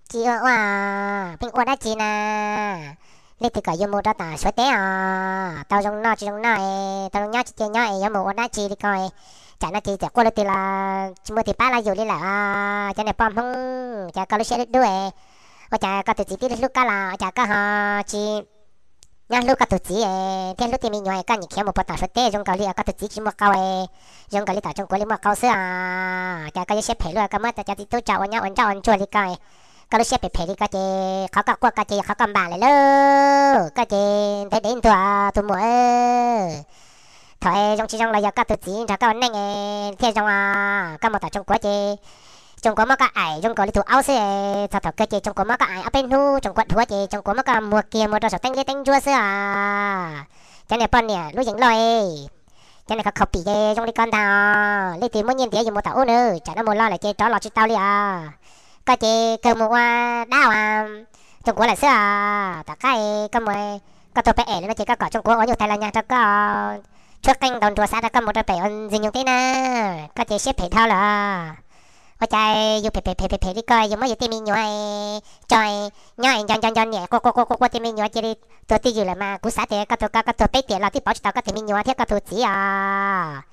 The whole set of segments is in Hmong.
Tsis ua ua, pheej ua dab tsi na? Leej twg kom yus mus rau tom Suav teb os? Tau zoo noj tsis zoo noj, tau zoo nyob tsis cia nyob es yuav mus ua dab tsi li ko? Tsam no ces txawm quaj luj twg los tsis muaj twg pab los yus li lawm os. Cov niag poj Hmoob, cas koj lub siab dub dub, ua cas koj tus txiv twb hlub koj los ua cas koj ho tsis nyob hlub koj tus txiv thiab hlub tej me nyuam, koj nyiam khiav mus puag tom Suav teb zoo nkaus li koj tus txiv tsis muaj qau, zoo nkaus li tom Tsoom Kuav li muaj qau xwb os. Cas koj yuav siab phem luaj, koj muab cov txiv tub tso ua nyob ua ntsoj ua ntsuag li ko, koj lub siab phem phem li ko ces qhov koj quaj ko ces yog qhov koj npam lawm lauj. Koj ces ntev dev ntuag tus muam. Thaum zoo tsis zoo los yog koj tus txiv nrog koj ua neej thiaj zoo os. Koj mus tom Tsoom Kuav ces Tsoom Kuav muab koj aim zoo nkaus li tus aub xwb. Txog thaum kawg ces Tsoom Kuav muab koj aim ob peb hnub, Tsoom Kuav dhuav ces Tsoom Kuav muab koj muag kiag muag rau saum teeb liab teeb ntsuab xwb os. Cov niag poj niam lub yees loj, cov niag khov khaum pim ces zoo li ko ntag os. Leej twg muaj nyiaj ntiav yus mus tom ub nws tsam no mus los lawm ces rov los tsis tau li os. Koj ces kawg mus ua dab ua Tsoom Kuav lawm xwb os. Tom qab koj mus, koj tuag pem es lawm no ces koj kom Tsoom Kuav ua nyuj tais los nyag rau koj, tshuab qeej ntaus nruas xav rau koj mus rau pem ua ntxwg nyoog teb na. Koj ces siab phem dhau lawm. Ua cas yus phem phem phem phem phem li ko, yus muab yus tej me nyuam tso nyob es nco nco nco niam quaj quaj quaj quaj quaj tej me nyuam cia li tuag twj ywm lawm mas kuv xav tias koj tuag ko koj tuag peb tiam los twb pauv tsis tau koj tus me nyuam thiab koj tus txiv os.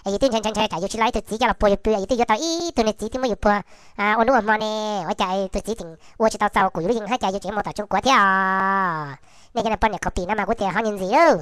Es yus twb ntshai ntshai ntshai tsam yus tsis los ib tug txiv coj los puag yus pw, yus twb yuav tau ib tug niag txiv twb muab yus puag ua hnub ua hmo ne. Ua cas tus txiv tseem ua tsis tau txaus kuv yus lub yees hab cas yus tseem mus tom Tsoom Kuav thiab os? Nej cov niag poj niam khaum pim no mas kuv tias ho nyuag ntxim lauj.